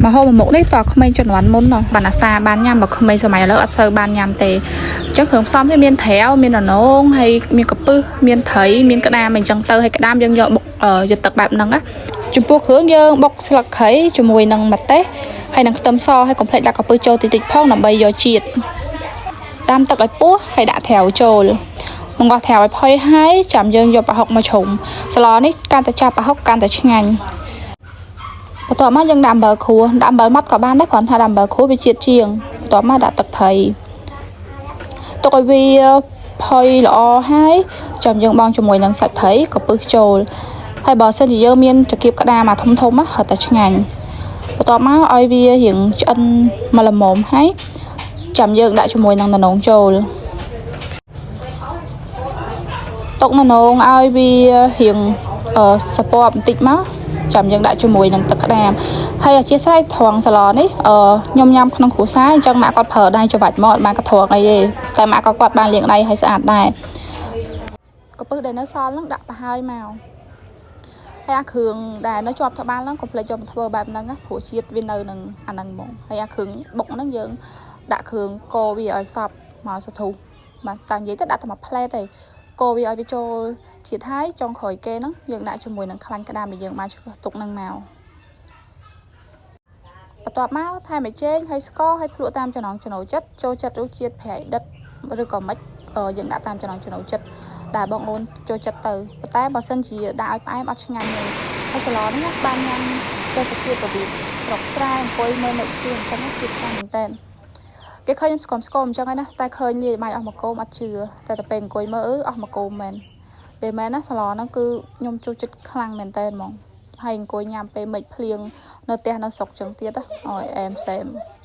មកហូបមួយមុខនេះតក្មេងជំនាន់មុនណោះបានអាសាបានញ៉ាំមកក្មេងសម័យឥឡូវអត់សូវបានញ៉ាំទេអញ្ចឹងគ្រឿងផ្សំនេះមានត្រាវមានននងហើយមានកាពឹសមានត្រីមានក្តាមអីចឹងទៅហើយក្តាមយើងយកបុកយកទឹកបែបហ្នឹងណាចំពោះគ្រឿងយើងបុកស្លឹកគ្រៃជាមួយនឹងម្ទេសហើយនឹងខ្ទឹមសហើយកុំភ្លេចដាក់កាពឹសចូលតិចៗផងដើម្បីយកជាតិដាំទឹកឲ្យពុះហើយដាក់ត្រាវចូលបង្កោះត្រាវឲ្យផុយហើយចាំយើងយកប្រហុកមកជ្រុំស្លនេះកាន់តែចាប់ប្រហុកកាន់តែឆ្ងាញ់បន្ទាប់មកយើងដាក់អំបិលគ្រួដាក់អំបិលម៉ត់ក៏បានដែរគ្រាន់ថាដាក់អំបិលគ្រួវាជាតិជាងបន្ទាប់មកដាក់ទឹកត្រីទុកឲ្យវាផុយល្អហើយចាំយើងបង់ជាមួយនឹងសាច់ត្រីក៏ពឹសចូលហើយបើសិនជាយើងមានចង្កៀបក្តាមអាធំធំណារត់តែឆ្ងាញ់បន្ទាប់មកឲ្យវារៀងឆ្អិនមកល្មមហើយចាំយើងដាក់ជាមួយនឹងននងចូលទុកននងឲ្យវារៀងសពប់បន្តិចមកចាំយើងដាក់ជាមួយនឹងទឹកក្តាមហើយអធិស្ឋានត្រង់សឡនេះខ្ញុំញ៉ាំក្នុងគ្រួសារអញ្ចឹងម៉ាក់គាត់ប្រើដៃច្របាច់មកអត់បានគាត់ត្រង់អីទេតែម៉ាក់ក៏គាត់បានលាងដៃឲ្យស្អាតដែរកាពឹសដែលនៅសល់ហ្នឹងដាក់ប្រហើយមកហើយអាគ្រឿងដែលនៅជាប់ត្បាល់ហ្នឹងកុំភ្លេចយកមកធ្វើបែបហ្នឹងណាព្រោះជាតិវានៅនឹងអាហ្នឹងហ្មងហើយអាគ្រឿងបុកហ្នឹងយើងដាក់គ្រឿងកវាឲ្យសព្វមកសធុះបាទតែនិយាយទៅដាក់តែមួយផ្លែទេកូរវាឲ្យវាចូលជាតិហើយចុងក្រោយគេហ្នឹងយើងដាក់ជាមួយនឹងខ្លាញ់ក្តាមដែលយើងបានឆ្កឹះទុកហ្នឹងមកបន្ទាប់មកថែមប៊ីចេងហើយស្ករហើយភ្លក់តាមចំណង់ចំណូលចិត្តចូលចិត្តរសជាតិប្រៃដិតឬក៏មិនយើងដាក់តាមចំណង់ចំណូលចិត្តដែលបងអូនចូលចិត្តទៅប៉ុន្តែបើសិនជាដាក់ឲ្យផ្អែមអត់ឆ្ងាញ់ទេហើយសឡនេះបានញ៉ាំទេសភាពរបៀបស្រុកស្រែអង្គុយមើលមេឃជួនអញ្ចឹងជាតិខ្លាំងមែនតើគេឃើញខ្ញុំស្គមស្គមអញ្ចឹងហើយណាតែឃើញលាយបាយអស់មកគោមអត់ជឿតែតែពេលអង្គុយមើលអស់មកគោមមែនតែមែនណាសឡហ្នឹងគឺខ្ញុំចូលចិត្តខ្លាំងមែនតើហ្មងហើយអង្គុយញ៉ាំពេលមេឃភ្លៀងនៅផ្ទះនៅស្រុកចឹងទៀតអូយអែមសែម។